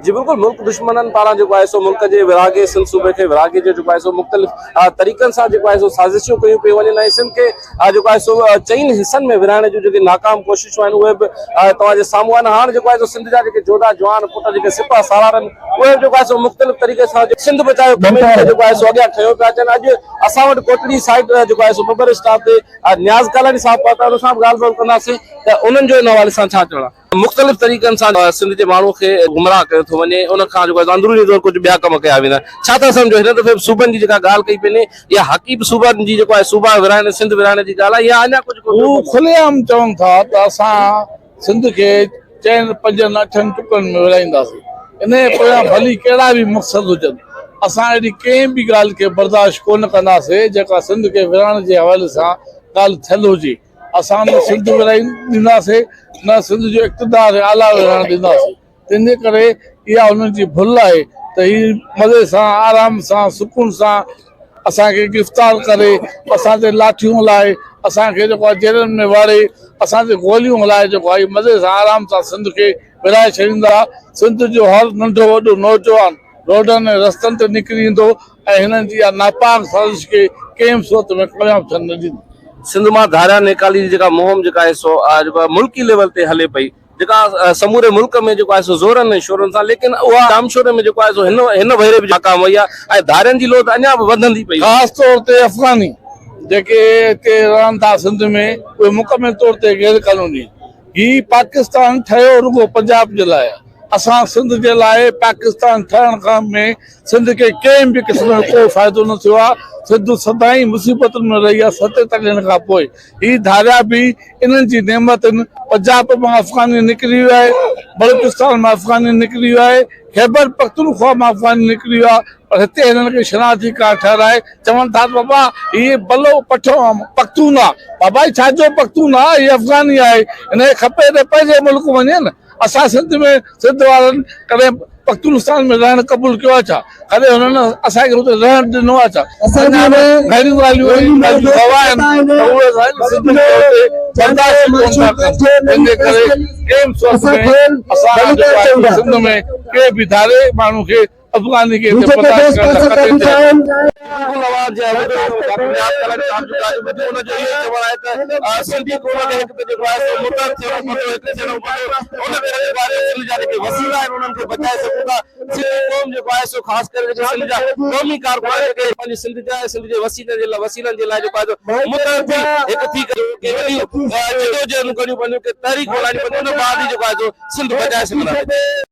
جي بلڪل ملڪ دشمنن پاران جيڪو آهي سو ملڪ جي ورهاڳي سنڌ صوبي کي ورهاڳي جو جيڪو آهي سو مختلف طريقن سان جيڪو آهي سو سازشون ڪيون پيون وڃن ۽ سنڌ کي جيڪو آهي سو چئن حصن ۾ ورهائڻ جون جيڪي ناڪام ڪوششون آهن اهي به توهان جي سامهون آهن هاڻ جيڪو آهي سو سنڌ جا جيڪي جوڌا جوان پٽ جيڪي سپهه سالار آهن اهي به جيڪو آهي سو مختلف طريقي سان سنڌ بچايو ڪميٽي کي جيڪو آهي سو اڳيان کنيو پيا اچن اڄ اسان وٽ ڪوٽڙي سائيڊ جيڪو آهي سو ببر اسٽاپ تي نياز ڪالاڻي صاحب پهتا ان سان به ڳالهه ٻولهه ڪنداسين ته انهن جو ان حوالي سان ڇا چوڻ آهي. مختلف طريقن سان سنڌ جي ماڻهو کي گمراهه ڪيو ٿو وڃي ان کان جيڪو آهي اندروني طور ڪجهه ٻيا ڪم ڪيا ويندا آهن ڇا ٿا سمجهو هن دفعي به صوبن جي جيڪا ڳالهه ڪئي پئي وڃي اها حقي به صوبن جي جيڪو آهي صوبا ورهائڻ سنڌ ورهائڻ جي ڳالهه آهي يا اڃا ڪجهه ڪو هو ٻيو ڪم آهي؟ کلي عام چون ٿا ته اسان سنڌ کي چئن پنجن اٺن ٽڪڙن ۾ ورهائينداسين انهيء پويان ڀلي ڪهڙا به مقصد هجن اسان اهڙي ڪنهن به ڳالهه کي برداشت ڪونه ڪنداسين جيڪا سنڌ کي ورهائڻ جي حوالي سان ڳالهه ٿيل هجي. اسان نه سنڌ ورهائي ڏينداسين نه سنڌ جو اقتدار اعليٰ ورهائڻ ڏينداسين تنهن جي ڪري اها انهن جي ڀل آهي ته هي مزي سان آرام سان سڪون سان اسان کي گرفتار ڪري اسان تي لاٺيون هلائي اسان کي جيڪو آهي جيلن ۾ واڙي اسان تي گوليون هلائي جيڪو آهي مزي سان آرام سان سنڌ کي ورهائي ڇڏيندا سنڌ جو هر ننڍو وڏو نوجوان روڊن ۽ رستن تي نڪري ايندو ۽ هنن جي اها ناپاڪ سازش کي ڪنهن به صورت ۾ ڪامياب ٿيڻ نه ڏيندو. سنڌ مان ڌاريا نيڪالي جي جيڪا مهم جيڪا آهي سو جيڪو آهي ملڪي ليول تي هلي پئي جيڪا سموري ملڪ ۾ جيڪو آهي سو زورن ۽ شورن سان ليڪن اها ڄامشوري ۾ جيڪو آهي سو هن هن ڀيري به ناڪام وئي آهي ۽ ڌارين جي لوڌ اڃا به وڌندي پئي وڃي. خاص طور تي افغاني جيڪي هتي رهن ٿا سنڌ ۾ اهي مڪمل طور تي غير قانوني هي پاڪستان ٺهيو رڳو پنجاب جي لاء اسان سنڌ جي لاء پاڪستان ٺهڻ کان ۾ سنڌ کي ڪنهن به قسم جو ڪو فائدو نه ٿيو آهي سنڌ سدائين مصيبتن ۾ رهي آهي ستيتاليهن کان پوء هي ڌاريا به انهن جي نعمت آهن پنجاب مان افغاني نڪري ويو آهي بلوچستان مان افغاني نڪري ويو آهي خيبر پختونخوا مان افغاني نڪري ويا پر هتي هنن کي شناختي ڪارڊ ٺهرائي چون ٿا ته بابا هي بلو پٺو پختون آ بابا هي ڇا جو پختون آ هي افغاني آهي هن کي کپي ته پنهنجي ملڪ وڃي نه اسان سنڌ ۾ سنڌ وارن ڪڏهن پختونستان ۾ رهڻ قبول ڪيو آ ڇا ڪڏهن هنن اسان کي اتي رهڻ ڏنو آ ڇا اڃا به گهڻيون ڳالهيون آهن ڳالهيون گواهه آهن ته اهي اسان سنڌ کي اتي برداشت ئي ڪونه ٿا ڪن تنهن جي ڪري ڪنهن به صورت ۾ اسان جيڪو آهي سنڌ ۾ ڪنهن به ڌاري ماڻهو کي افغاني کي هتي برداشت ڪرڻ لاء قطعي تيار ناهيون. بلڪل اوهان جي ڊاڪٽر نياز ڪالاڻي صاحب جون ڳالهيون ٻڌيون ان جو اهو چوڻ آهي ته سنڌي قوم کي هڪ ته جيڪو آهي سو متحد ٿيڻو پوندو هڪ ٿيڻو پوندو ان ڪري جيڪو آهي سنڌ جا جيڪي وسيلا آهن انهن کي بچائي سگهون ٿا سنڌي قوم جيڪو آهي سو خاص ڪري جيڪي سنڌ جا قومي ڪارڪن جيڪي پنهنجي سنڌ جا ۽ سنڌ جي وسيلن جي لاء وسيلن جي لاء جيڪو آهي سو متحد ٿي هڪ ٿي ڪري ڪي وڏيون جدوجهدون ڪرڻيون پونديون ڪي تحريڪون هلائڻيون پونديون ان بعد ئي جيڪو آهي سو سنڌ بچائي سگهنداسين.